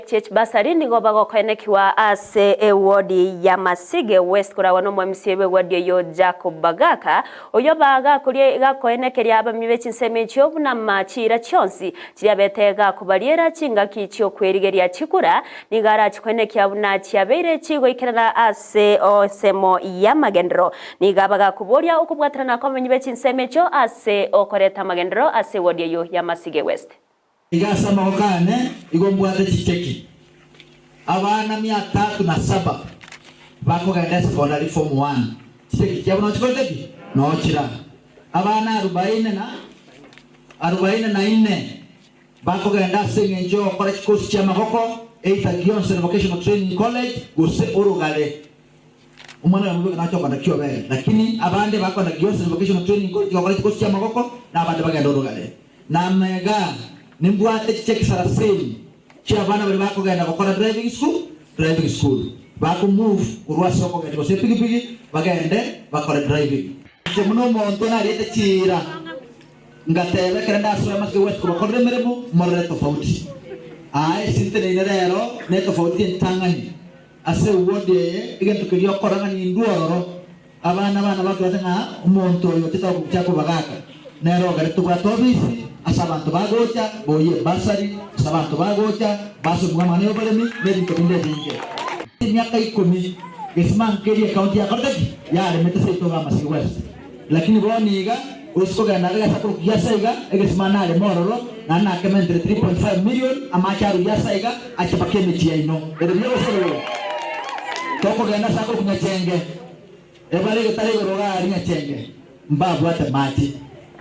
chi'echibasari nigo bagokoenekiwa ase ewodi ya Masige West koragwa n'omwemisia bw'ewodi eyio Jacob Bagaka, oyio bagakoria gakoenekeria abamenyi be chinsemo echio buna chiira chionsi chiriabete gakobariera chingaki chi'okwerigeria chikura, nigo arachikoenekia buna chiabeire chigoikerana ase ensemo y'amagenderero. Nigo abagakoboria okobwaterana kw'abamenyi be chinsemo echio ase okoreta amagenderero ase ewodi eyio ya Masige West. Iga ase amaboko aane igo mbwate chicheki, abana mia tatu na saba bakogenda esekondari form one, chicheki chiabo noo chikorete ki? Noo chira. Abana arubaini na arubaini na ine bakogenda ase eng'encho y'ogokora chikosi chi'amagoko, either Gionsen Vocational Training College gose Orogare. Omwana oyomo bweka nache okogenda Kiobere, lakini abande bakogenda Gionsen Vocational Training College gokora chikosi chi'amagoko, na abande bagende Orogare. Na amega nimbwate chicheki sarasini chi'abana baria bakogenda gokora driving school, driving school, bako move korwa ase okogenda gose epigipigi bagende bakore driving. Inche buna omonto nariete chiira, ngateba ekero ndasoe amasike West kobakorera emeremo, morore tofauti. Aa ase nteneine rero netofauti entang'ani ase eward eye, egento keria okora ng'a nindwe ororo. Abana bane bakerete ng'a omonto oyo ochete ogochia kobagaaka nere ogere tobwate obisi ase abanto bagocha boyie ebasari, ase abanto bagocha basomigwe amang'ana y'oboremi na ebinto binde ebinge. Emiaka ikomi gesima nkeria ecounty yakorete ki? Yaremete seito iga Masii West. Lakini bono iga oise kogenda iga gesa korwa Giasa iga egesima nareme ororo naende nakementere 3.5 million amache arwe Giasa iga ache mpaka emechie yaino. Ere buya gose ere bobe? Tokogenda ase akorokwa Nyachenge. Ebare egetare igoro iga aria Nyachenge, mbabwate mache.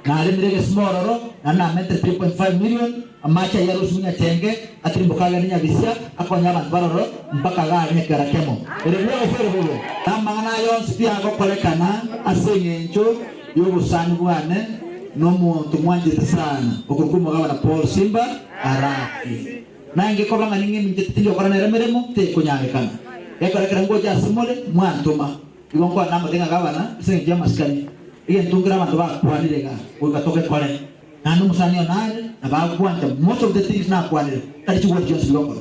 Naremire egesima ororo, naende namentere 3.5 million, amache ayio arusigwe Nyachenge, atirimboke agende Nyabisia, akonye abanto baroro mpaka iga aria Nyakera kemo. Ere buya gose ere bobe? Namang'ana aya onsi pi agokorekana ase eng'encho y'obosani bwane nomonto mwanchete sana, okorokwa omogabana Paul Simba Arati. Nainche koba ng'a ning'eminchete tindi gokora nere emeremo, tekonyarekana. Gekora ekero ngocha ase more, mwantoma. Igo nkwana namote ng'a gavana, ase engencho y'amasikani, egento nkere abanto bakwanire iga, goika togekore. Naende omosani one are, nabo agwancha most of the things nakwanire, tari chigwoti chionsi bigokora.